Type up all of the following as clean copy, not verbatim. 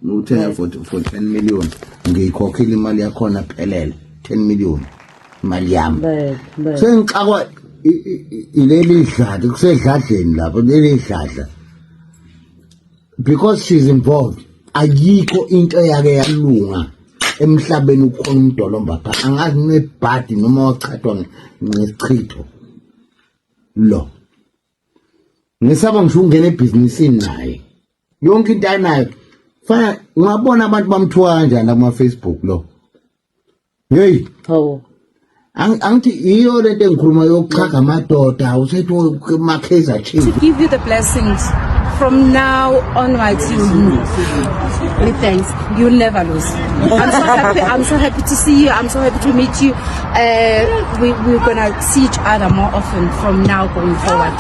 Nguthenga for 10 million. Ngiyikhokhile imali yakhona phelele. 10 million. Imali yami. Sengixakwa ileli dladla kusedladleni lapho leli dladla. Because she's involved. Ayikho into eyake yalunga emhlabeni ukhona umdolomba pha angazi nebhadi noma wachathwa ngesichitho lo ngisaba ngisho ukungena ebhizinisini naye yonke into anayo fana ungabona abantu bamthuka kanjani kuma-facebook lo heyi Hawu. Angithi iyo lento engikhuluma yokuxhaga amadoda usethi ma-Kaizer Chiefs To give you the blessings from now onwards, you with thanks, you'll never lose. I'm so happy. I'm so happy to see you. I'm so happy to meet you. We're gonna see each other more often from now going forward.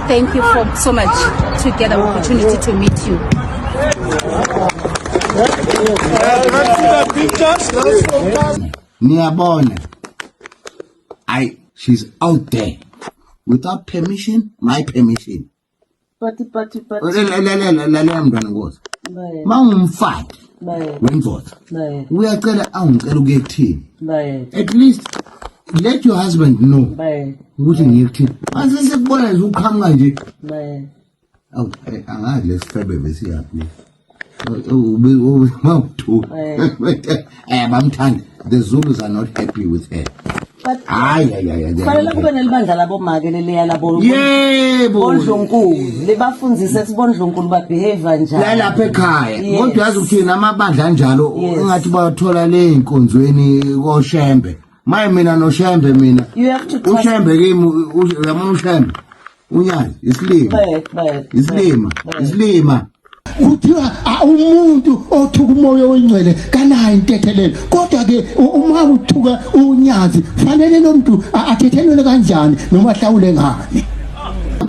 Thank you for so much to get the opportunity to meet you. Niyabona, I she's out there without permission, my permission. But Lalela mntwana nkosi, Baye. mawungumfati Baye. wendoda Baye. uyacela awungicela ukuye kuthini, Baye. at least let your husband know Baye. ukuthi ngiye kuthini. Mase sekubona nje uqhamuka nje. Baye. Awu, angazi lesifebe besiyaphi mawuthuka. Bamthanda. The Zulus are not happy with her. But hayi hayi hayi. Kufanele kube nelibandla labomake leliya labo Yebo. bondlunkulu libafundzise ukuthi bondlunkulu babehave kanjani. La lapha ekhaya. Kodwa yazi ukuthi namabandla anjalo engathi bayathola le inkonzweni koShembe. Maye mina noShembe mina. You have to trust uShembe kimi uyabona uShembe. Unyazi isilima. Baye, baye. Isilima. Isilima. Kuthiwa umuntu othuka umoya oyingcwele kanayo intethelelo, kodwa ke uma uthuka unyazi fanele lo muntu athethelelwe kanjani noma ahlawule ngani?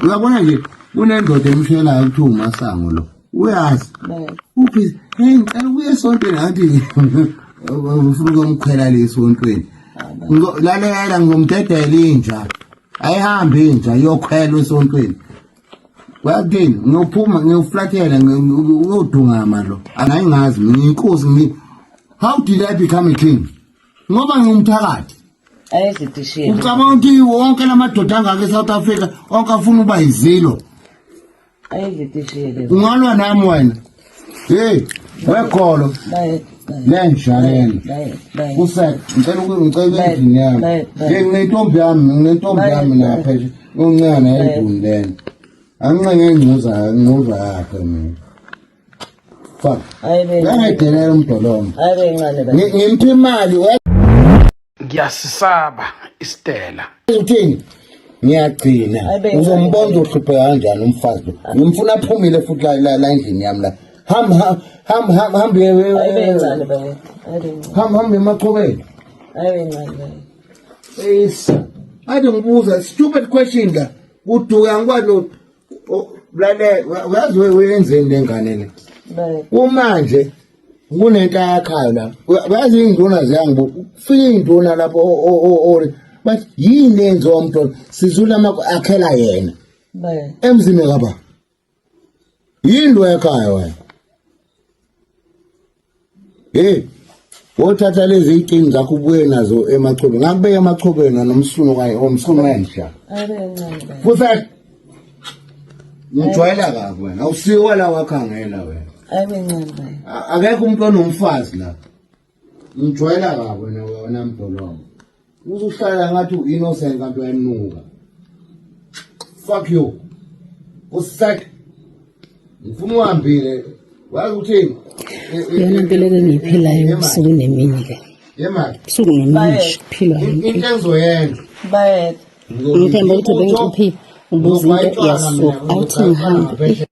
Uyabona nje kunendoda emshelayo kuthiwa uMasango lo. Uyazi. Baye. Uphi? Hey, ngicela ukuya esontweni ngathi ufuna ukumkhwela le esontweni. Lalela ngizomdedela inja. Ayihambi inja iyokhwela esontweni. Wathini? Ngiyophuma ngiyoflathela uyodungama lo. Angayingazi mina inkosi ngi. How did I become a king? Ngoba ngingumthakathi. Ayezidishile. Ucabanga ukuthi wonke lamadoda angaka eSouth Africa onke afuna uba izilo. Ayezidishile. Ungalwa nami wena. Hey, wekholo. Baye. Baye. Lenja lena. Baye. Baye. Kusek, ngicela ngicela endlini yami. Baye, baye. Hey, nginentombi yami, nginentombi Baye, yami baye. lapha nje. Uncane endlini lena. Angincenge ingcuza, ingcuza yakhe mina. Fuck. Ayibe. Uyangidelela umdolomba. Ayibe incane baye. Ngimupha imali Ngiyasisaba isitela. Uthini? Ngiyagcina. Ayibe. Uzombona uhlupheka kanjani umfazi lo. Ngimfuna aphumile futhi la la la endlini yami la. Hamba hamba hamba hamba Ayibe incane baye. Ayibe incane. Hamba hamba emachobeni. Ayibe incane baye. Is. Ade ngibuza stupid question la. Uduka ngikwazi lo lalela uyazi wenzeni lengane le. Baye. Kumanje kunento ayakhayo la. Uyazi induna ziyangibuka. Kufika induna lapho bathi yini enziwa umntwana sizula akhela yena Baye. emzini kaba. Yini lo ekhaya wena? Hey, wothatha lezi iy'tini zakho ubuye nazo emachobeni. Ngakubeka emachobeni nomsunu kanye omsunu wenja. Ayibe incane baye. Futhi ngijwayela kabi wena. Awusiwa la wakhangela wena. Ayibe incane baye. Akekho umuntu onomfazi la. Ngijwayela kabi wena wena mdolomba. Uzuhlala ngathi u-innocent kanti uyanuka. Fuck you. Usak. Ngifuna uhambile. Wazi ukuthi Iyona mpilo ke engiyiphilayo ubusuku nemini ke. Yemali. Ubusuku nemini nje kuphilwa Into impilo. engizoyenza. Baye. Ngithemba ukuthi bengicuphile ubuza into iyasuka awuthi ngihambe.